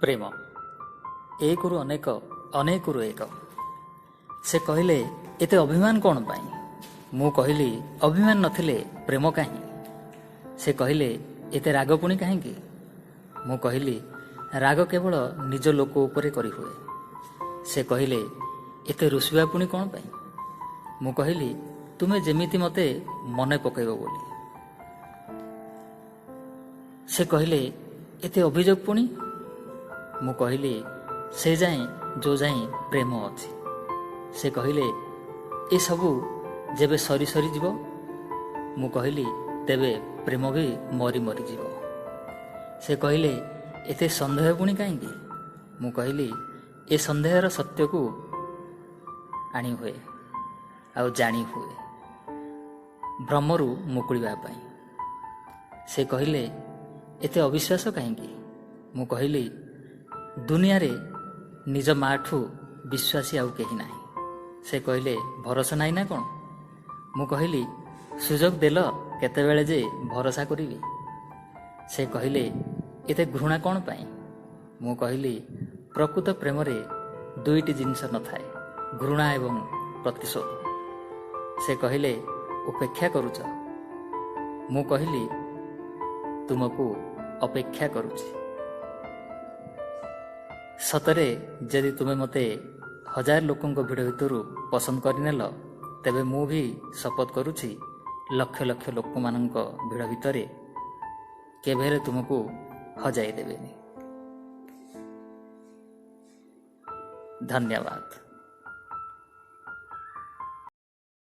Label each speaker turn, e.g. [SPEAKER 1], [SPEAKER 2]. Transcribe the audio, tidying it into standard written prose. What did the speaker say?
[SPEAKER 1] ପ୍ରେମ ଏକରୁ ଅନେକ, ଅନେକରୁ ଏକ। ସେ କହିଲେ, ଏତେ ଅଭିମାନ କ'ଣ ପାଇଁ? ମୁଁ କହିଲି, ଅଭିମାନ ନଥିଲେ ପ୍ରେମ କାହିଁ? ସେ କହିଲେ, ଏତେ ରାଗ ପୁଣି କାହିଁକି? ମୁଁ କହିଲି, ରାଗ କେବଳ ନିଜ ଲୋକ ଉପରେ କରିହୁଏ। ସେ କହିଲେ, ଏତେ ରୁଷିବା ପୁଣି କ'ଣ ପାଇଁ? ମୁଁ କହିଲି, ତୁମେ ଯେମିତି ମୋତେ ମନେ ପକାଇବ ବୋଲି। ସେ କହିଲେ, ଏତେ ଅଭିଯୋଗ ପୁଣି? ମୁଁ କହିଲି, ସେ ଯାଏଁ ଯେଉଁ ଯାଏଁ ପ୍ରେମ ଅଛି। ସେ କହିଲେ, ଏସବୁ ଯେବେ ସରି ସରିଯିବ? ମୁଁ କହିଲି, ତେବେ ପ୍ରେମ ବି ମରି ମରିଯିବ। ସେ କହିଲେ, ଏତେ ସନ୍ଦେହ ପୁଣି କାହିଁକି? ମୁଁ କହିଲି, ଏ ସନ୍ଦେହର ସତ୍ୟକୁ ଆଣି ହୁଏ ଆଉ ଜାଣି ହୁଏ ଭ୍ରମରୁ ମୁକୁଳିବା ପାଇଁ। ସେ କହିଲେ, ଏତେ ଅବିଶ୍ୱାସ କାହିଁକି? ମୁଁ କହିଲି, ଦୁନିଆରେ ନିଜ ମାଠୁ ବିଶ୍ୱାସୀ ଆଉ କେହି ନାହିଁ। ସେ କହିଲେ, ଭରସା ନାହିଁ ନା କ'ଣ? ମୁଁ କହିଲି, ସୁଯୋଗ ଦେଲ କେତେବେଳେ ଯେ ଭରସା କରିବି? ସେ କହିଲେ, ଏତେ ଘୃଣା କ'ଣ ପାଇଁ? ମୁଁ କହିଲି, ପ୍ରକୃତ ପ୍ରେମରେ ଦୁଇଟି ଜିନିଷ ନଥାଏ, ଘୃଣା ଏବଂ ପ୍ରତିଶୋଧ। ସେ କହିଲେ, ଉପେକ୍ଷା କରୁଛ? ମୁଁ କହିଲି, ତୁମକୁ ଅପେକ୍ଷା କରୁଛି। ସତରେ ଯଦି ତୁମେ ମୋତେ ହଜାର ଲୋକଙ୍କ ଭିଡ଼ ଭିତରୁ ପସନ୍ଦ କରିନେଲ, ତେବେ ମୁଁ ବି ଶପଥ କରୁଛି, ଲକ୍ଷ ଲକ୍ଷ ଲୋକମାନଙ୍କ ଭିଡ଼ ଭିତରେ କେବେ ହେଲେ ତୁମକୁ ହଜାଇ ଦେବେନି। ଧନ୍ୟବାଦ।